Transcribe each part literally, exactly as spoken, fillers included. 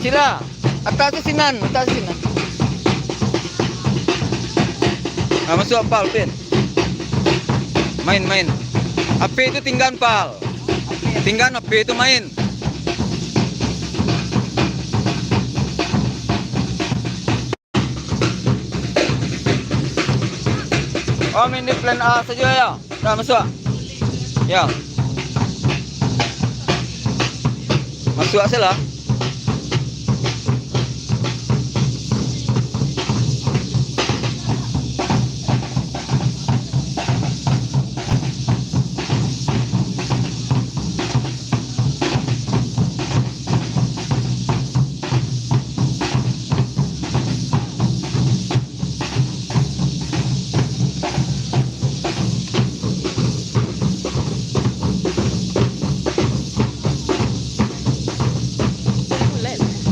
Sila, atas tu sinan, atas tu sinan. Nah, masuak pal, Pin. Main, main. H P itu tinggan, pal. Tinggan H P itu main. Oh, main di plan A sajo, yo. Dah masuak. Yo. Masuak sajolah.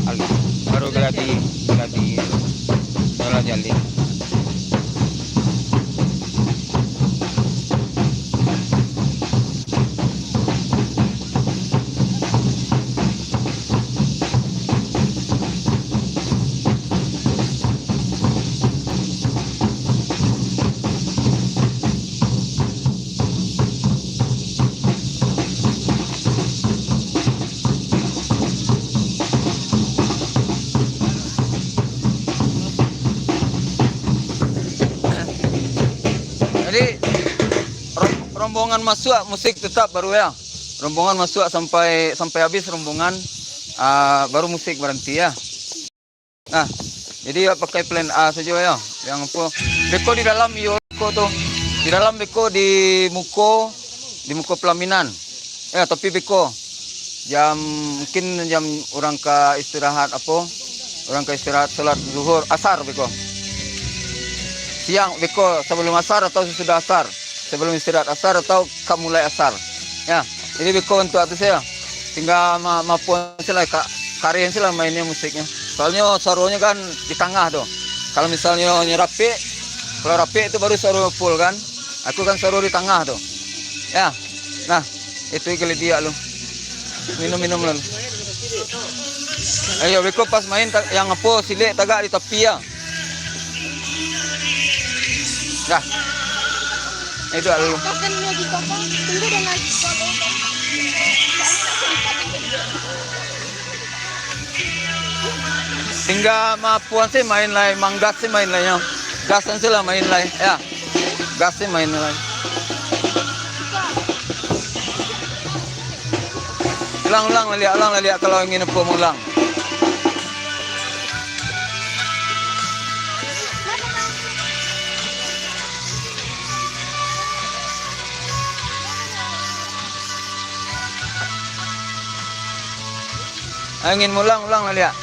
Alah, baru geladi, geladi. Salah jalin. Jadi, rom-, rombongan masuak, musik tetap baru, yo. Rombongan masuak sampai, sampai habis rombongan, ah, baru musik baranti, yo. Nah, jadi awak pakai plan A sajo, yo. Yang apo? Beko di dalam, iyo, beko tu. Di dalam beko di muko, di muko pelaminan. Yo, tapi beko jam, mungkin jam urang ka istirahat apo? Urang ka istirahat salat zuhur, asar beko. Siang beko sabalum asar atau sasudah asar. Sabalum istirahat asar atau ka mulai asar. Yo, jadi beko untuak tu sajo. Tingga ma-, mapuan sajolah, ka-, kareh sajolah mainnyo musiknyo. Soalnyo suaronyo kan di tangah tu. Kalau misalnyo nyo rapek, kalau rapek tu baru suaro full kan. Aku kan suaro di tangah tu. Yo. Nah, itu gelediak lu. Minum-minum lu. Ayo, beko pas main ta-, yang apo, silek tagak di tapi, yo. Dah. Itu dulu. Tingga mapuan sih main lai, manggas sih main lai, yo. Gasan sih lah main lai, yo. Gas sih main lai. Ulang, ulang, laliak, ulang, laliak, kalau ingin apo, ulang. Angin mulang-ulang lah, liak.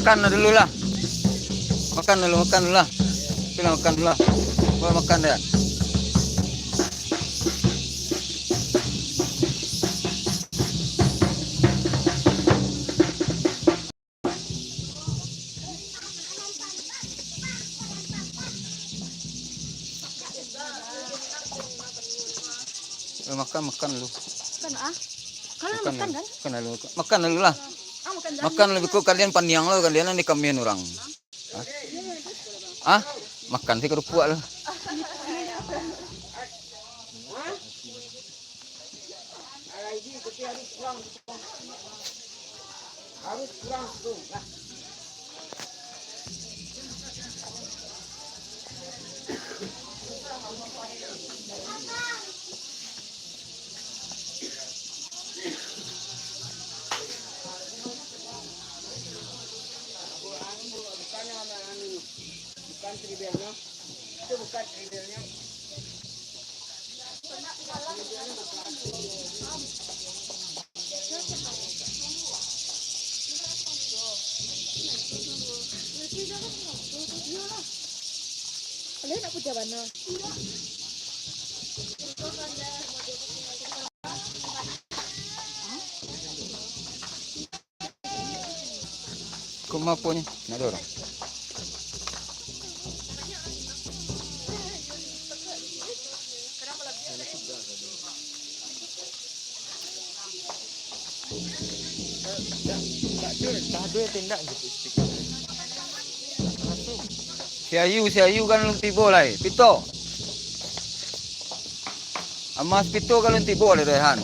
Makan dulu lah. Makan dulu, makan dulu lah. Sila makan dulu lah. Buat makan dah. Eh, makan, makan dulu. Makan, ah? Kalian makan, kan? Makan dulu. Makan dulu lah. Ah, makan dulu. Makan dulu, beko kalian paniang lo, kalian ni kamian urang. Hah? Hah? Makan si karupuak lo. Kok maponyo? Nak ada orang? Si Ayu, si Ayu kan alun tibo lai. Pito. Amas Pito kan alun tibo lai, Rehan.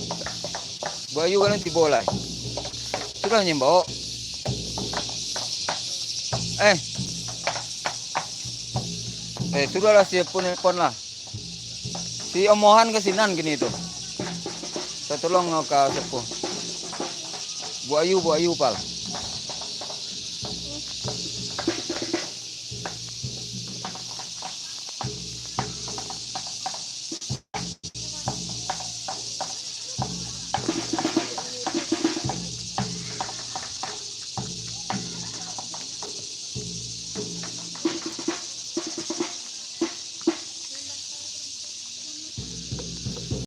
Bu Ayu kan alun tibo lai. Sudah nyimbau. Eh. Eh, sudahlah, si Epon, Epon lah. Si Omohan ka sinan kini tu. Saya tolong no ka siapo? Bu Ayu, Bu Ayu, pal.